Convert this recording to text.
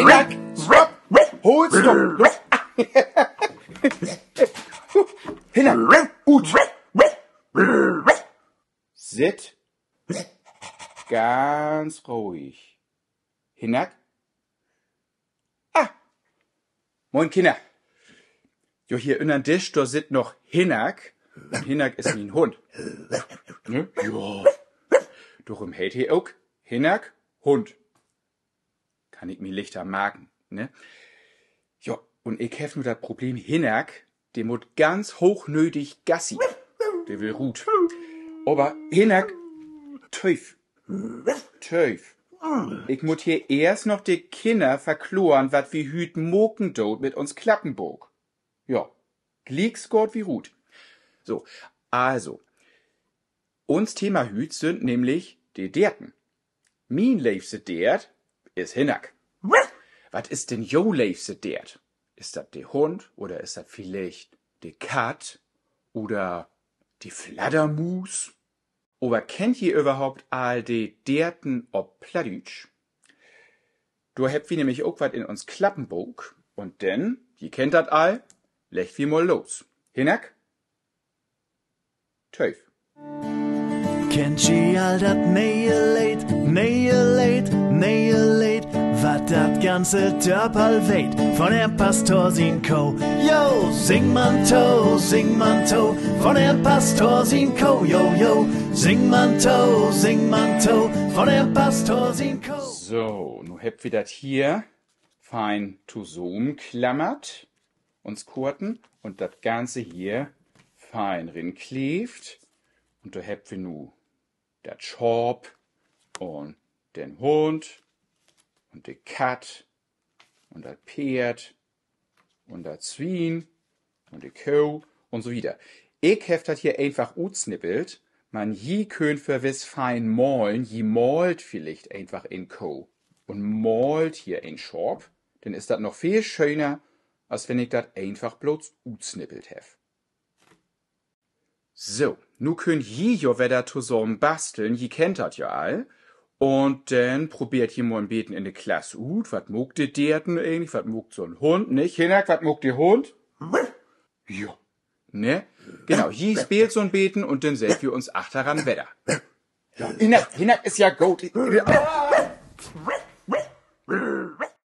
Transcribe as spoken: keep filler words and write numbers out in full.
Stopp! Halt, stopp! Hinnerk, ut! Sitt ganz ruhig. Hinnerk? Ah! Moin, Kinner. Jo, hier ünner'n Disch, dor sitt noch Hinnerk. Un Hinnerk is mien Hund. Ne? Jo. Dorüm heet he ok Hinnerk, Hund. Kann ik mi lichter marken, ne? Jo, un ik heff nu dat Problem, Hinnerk, de mutt ganz hoochnodig Gassi. De will rut. Aver Hinnerk, tööv. Tööv. Ik mutt hier eerst noch de Kinner verkloren, wat wi hüüt maken doot mit uns Klappenbook. Jo, glieks gaht wi rut. So, also, uns Thema hüüt sünd nämlich de Deerten. Mien leevste Deert is Hinnerk. Wat is denn jo leevste Deert? Is dat de Hund oder is dat villicht de Katt oder de Fladdermuus? Aver kennt ji överhaupt all de Deerten op Plattdüütsch? Dor hebbt wi nämlich ok wat in uns Klappenbook. Un denn, ji kennt dat all, leggt wi mal los. Hinnerk? Tööv. Kennt ji all dat ne'e Leed, ne'e Leed, ne'e Leed, wat dat ganze Dörp al weet, von den Pastor sien Koh? Jo, sing man to, sing man to, von den Pastor sien Koh, jo, jo. Sing man to, sing man to, von den Pastor sien Koh. So, nu hebbt wi dat hier fein tosamenklammert, uns Korten, un dat Ganze hier fein rinkleevt. Un dor hebbt wi nu dat Schaap un den Hund un de Katt un dat Peerd un dat Swien un de Koh un so wieder. Ik heff dat hier eenfach utsnippelt, man ji köönt förwiss fein malen, ji maalt villicht eenfach en Koh un maalt hier en Schaap, denn is dat noch veel schöner, as wenn ik dat eenfach blots utsnippelt heff. So, nu köönt ji jo wedder tosamen basteln, ji kennt dat jo all. Un denn probeert ji mal en beten in de Klass ut, wat maakt de Deerten egentlich, wat maakt so'n Hund, nich? Hinnerk, wat maakt de Hund? Jo, ne? Genau, ji speelt so'n beten un denn seht wi uns achteran wedder. Hinnerk, Hinnerk is ja goot.